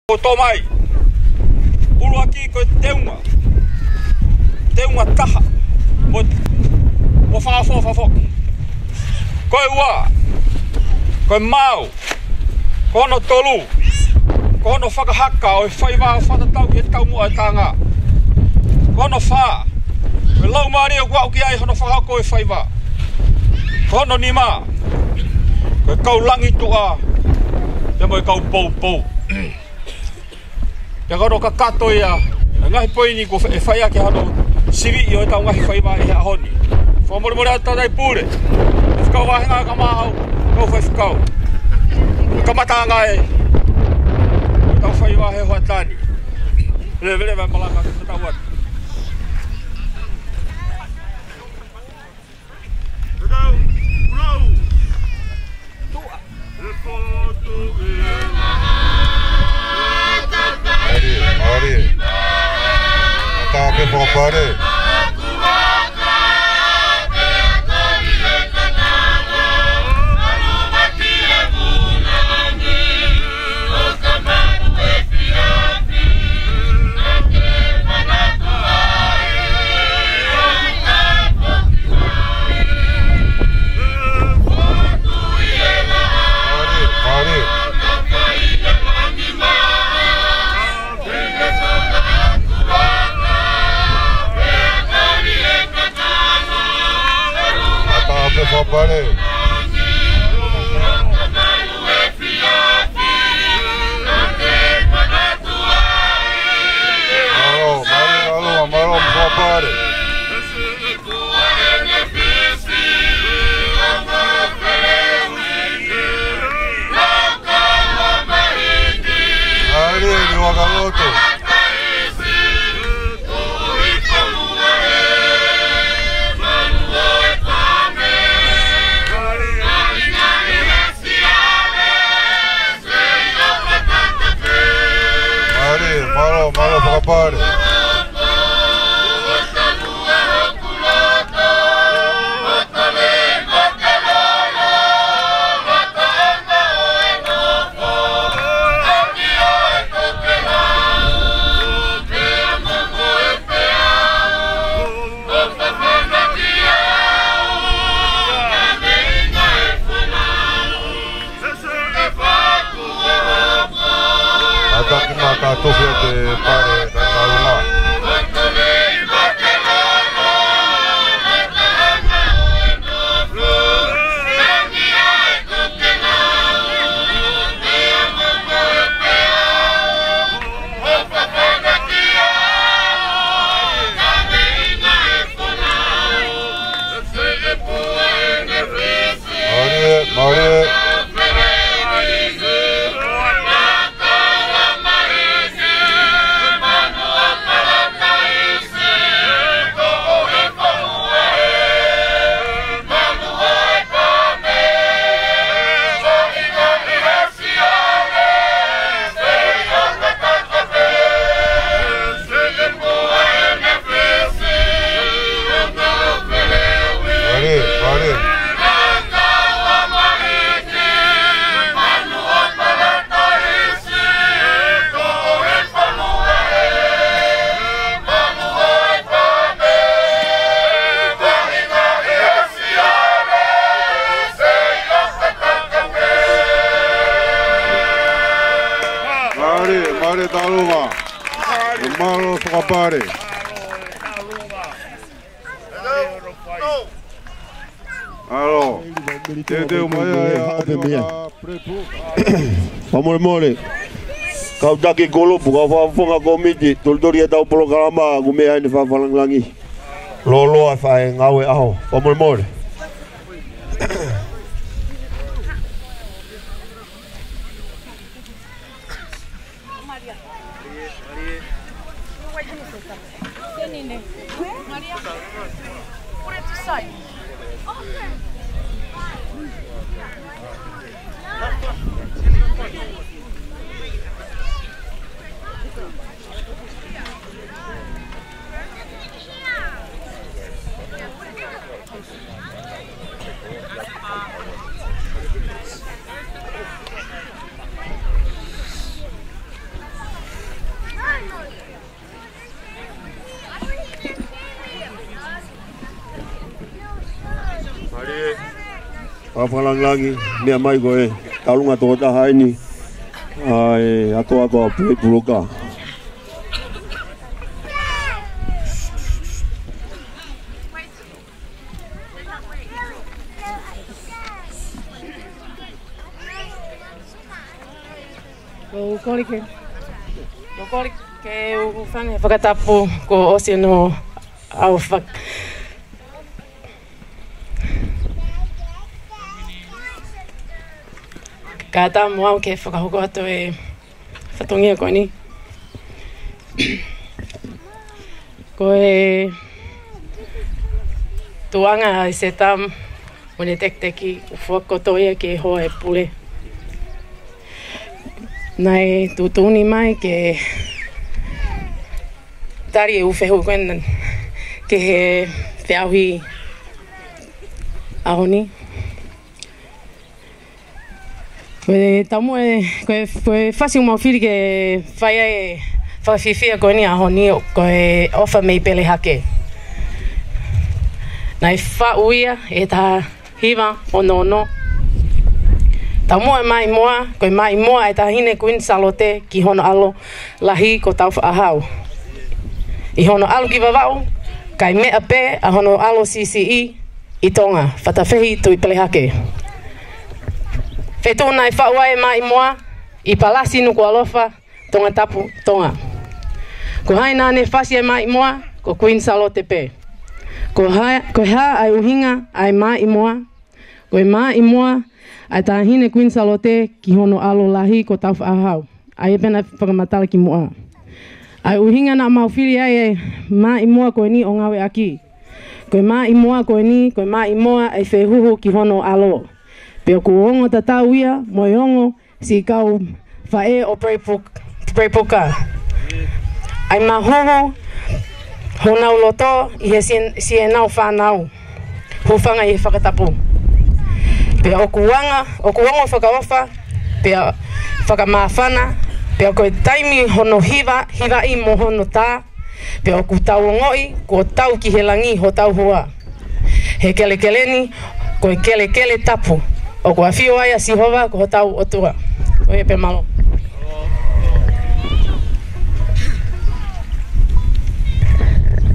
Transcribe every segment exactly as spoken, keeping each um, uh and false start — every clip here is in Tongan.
Kuo tō mai. ʻUluaki ko e teunga. Teunga taha. Mo, mo fakaʻofoʻofa foki. Ko e ua, ko e maau. Ko hono tolu, ko hono fakahaka ʻo e faiva ʻo fakatatau ki he taumuʻa ʻo e taʻanga. Ko hono fā, ko e laumālie ʻoku aʻu ki ai hono fakahoko ʻo e faiva. Ko hono nima, ko e kau langi tuʻa, pea mo e kau poupou. Pea ko hono kakato ia, ʻa e ngaahi poini kuo fe-, ʻe fai ʻaki hano siviʻi ʻo ʻetau ngaahi faiva ʻi he ʻaho ni. Fakamolemole atu tangataʻi pule, fekau vāhenga ka mahau, kau faifekau. Kamataʻanga ʻo ʻetau faiva he hoʻatā ni. Leveleva e malanga ke tatau atu. Mālie, mālie. Mata pē fakapale. Mata pē fakapale. Mālō, mālō, mālō, mālō, fakapale. Mālie, ni waka loto. Mālie, mālō, mālō fakapale. Ataki mata tofi ʻa e pale ka taunga. Mālie, mālie. Mālie, mālie. Mālie, mālie taulunga. Mālō fakapale. ʻAlo. Teuteu mai ʻa e ʻapi ʻo e meʻa. Fakamolemole. Kau taki kulupu, kau fakafofonga komiti, tolitoli ʻetau polokalama, ʻoku meʻa ʻene fakafalangilangi. Lōloa e fai ngāue ʻaho. Fakamolemole. Fakalangilangi, meʻa mai ko e taulunga tokotaha eni ʻa e ʻatoʻato ʻa Pulei Puluka. Ko u kole ke, ko u kole ke u hūfanga he fakatapu kuo ʻosi hono ʻaofak-, kae ʻatā mo au ke fakahoko atu e fatongia ko eni. Ko e tuʻunga ʻa e Seta mo ʻene tekiteki ʻoku foaki kotoa ia ki he hoa ʻo e pule. Naʻe tuʻutuʻuni mai ke tali e ʻū fehuʻi ko ena ki he feʻauhi ʻaho ni. Ko e taumuʻa, ko e, ko e fasi ʻoku mau fili ke fai ai e fakafiefia ko eni ʻaho ni, ko e ʻofa mei Pelehake. Naʻe faʻu ia ʻi he taha hiva ono ono. Taumuʻa e maʻimoa, ko e maʻimoa ʻa e Taʻahine Kuini Sālote ki hono ʻalo lahi ko Tāufaʻāhau. ʻI hono ʻalu ki Vavaʻu, kae meʻa pē ʻa hono ʻalo siʻisiʻi ʻi Tonga, Fatafehi Tuʻi Pelehake. Feituʻu naʻe faʻu ai e maʻimoa ʻi Palasi, Nukuʻalofa, Tongatapu, Tonga. Ko hai naʻa ne fasi e maʻimoa? Ko Kuini Sālote pē. Ko hai, ko e hā ʻa e ʻuhinga ʻa e maʻimoa? Ko e maʻimoa ʻa e Taʻahine Kuini Sālote ki hono ʻalo lahi ko Tāufaʻāhau. ʻA ia pē naʻe fakamatala kimuʻa. ʻA e ʻuhinga naʻa mau fili ai e maʻimoa ko eni ʻo ngāueʻaki. Ko e maʻimoa ko eni, ko e maʻimoa ʻa e fehuhu ki hono ʻalo. Pea ʻoku ongo tatau ia mo e ongo siʻi kau faʻē ʻo Pulei Puluka. ʻA e mahuhu honau loto ʻi he sien-, siʻenau fānau. Hūfanga ʻi he fakatapu. Pea ʻoku anga, ʻoku ongo fakaʻofa, pea fakamāfana, pea ko e taimi hono hiva, hivaʻi mo hono tā, pea ʻoku tau ongoʻi kuo tau ki he langi hotau hoa. He kelekele ni, ko e kelekele tapu, ʻoku ʻafio ai ʻa Sihova ko hotau ʻOtua. Ko ia pē, mālō.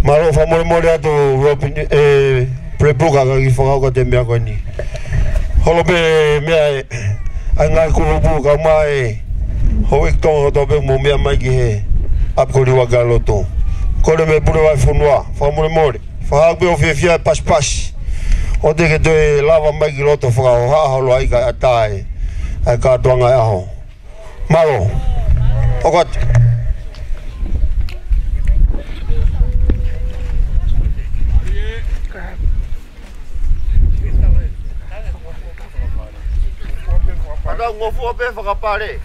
Mālō, fakamolemole atu, Robin, ē, Pulei Puluka, ka kiʻi fakahoko atu e meʻa ko eni. Holo pē meʻa ē, ʻa e ngaahi kulupu kae ʻumaʻā e houʻeiki Tonga kotoa pē ʻoku mou meʻa mai ki he ʻapi ko Liua ki loto. Kole mei Pule Vahefonua, fakamolemole. Fakahā pē ʻoku fiefia e pasipasi. ʻOua te ke toe lava mai ki loto, fakahohaʻa holo ai kae ʻatā e, ʻa e kātoanga e ʻaho. Mālō. ʻOku atu. Pata ngofua pē fakapale.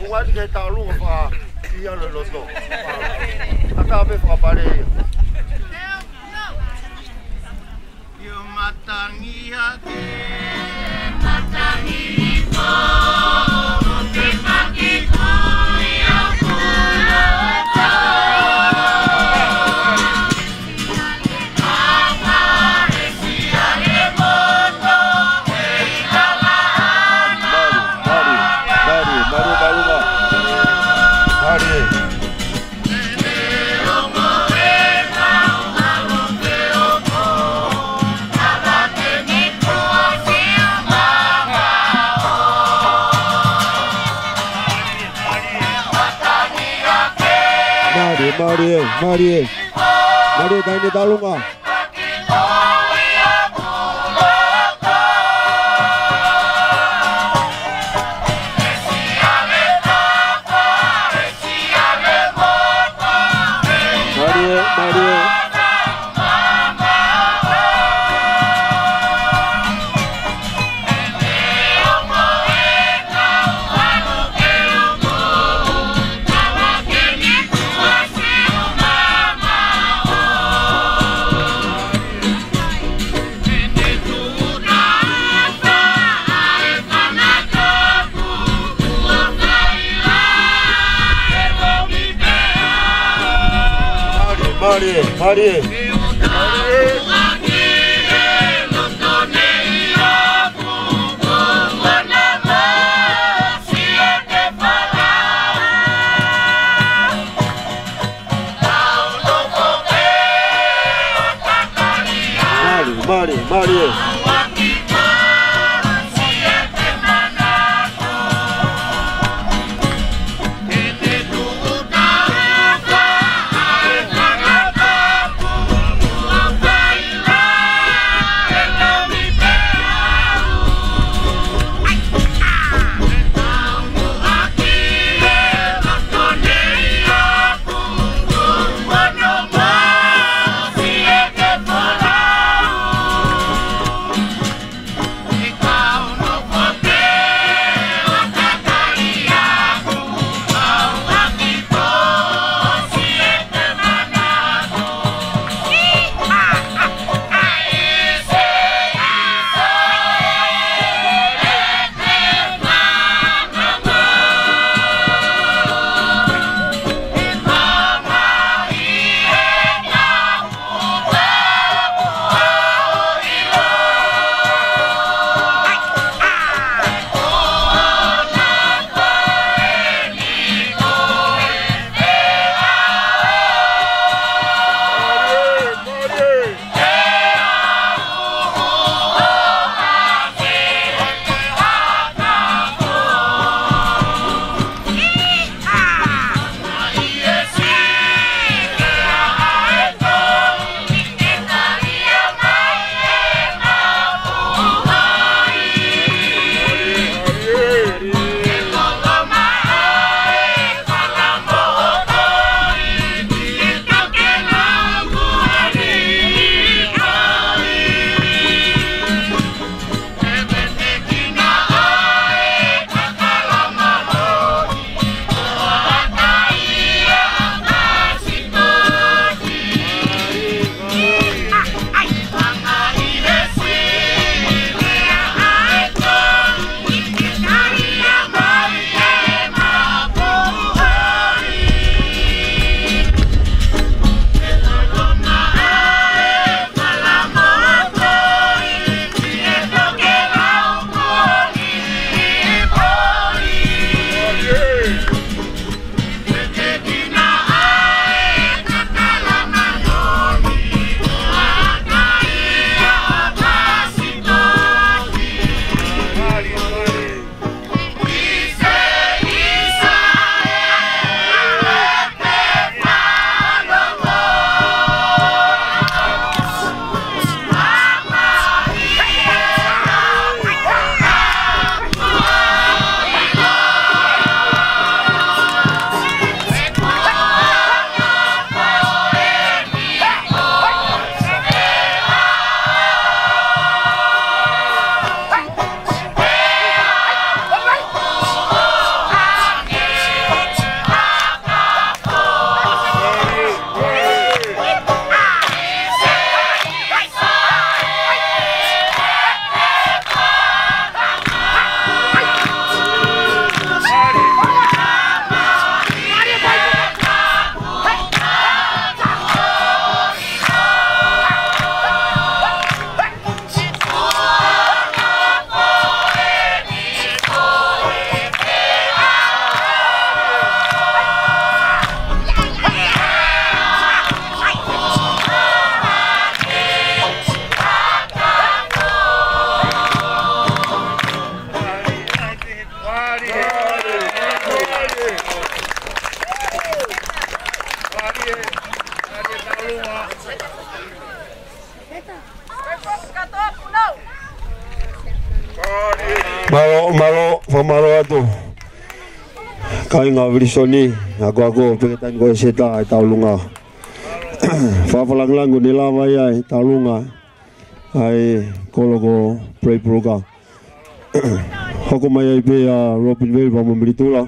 Ua ni ke talu faka ia lo loto. Pata pē fakapale ia. Io matangi hake, matangi ipo, o te maki kui a kuloto. Malu, malu, malu, malu, malu. Malu. Mālie, mālie, mālie. Mālie, taʻahine Talunga. Mālie, mālie. Mālie, mālie, mālie. Mālie, mālie. Mālō, mālō, fakamālō atu. Kāinga Vilisoni, akoako, Peketani ko e seta e taulunga. Fakafakalāngilangi ne lava ia e taulunga ʻa e kolo ko Brave Brooker. Hoko mai ai pē ʻa Robin Veli pea mo Militula.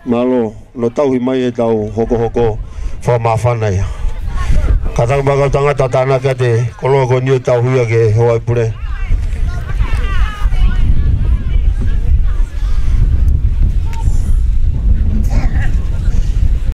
Mālō, no tauhi mai e tau hokohoko fakamāfana ia. Kātaki mai kau tangata tānaki ʻa e kolo ko eni ʻo tauhi ia ke hoa e pule.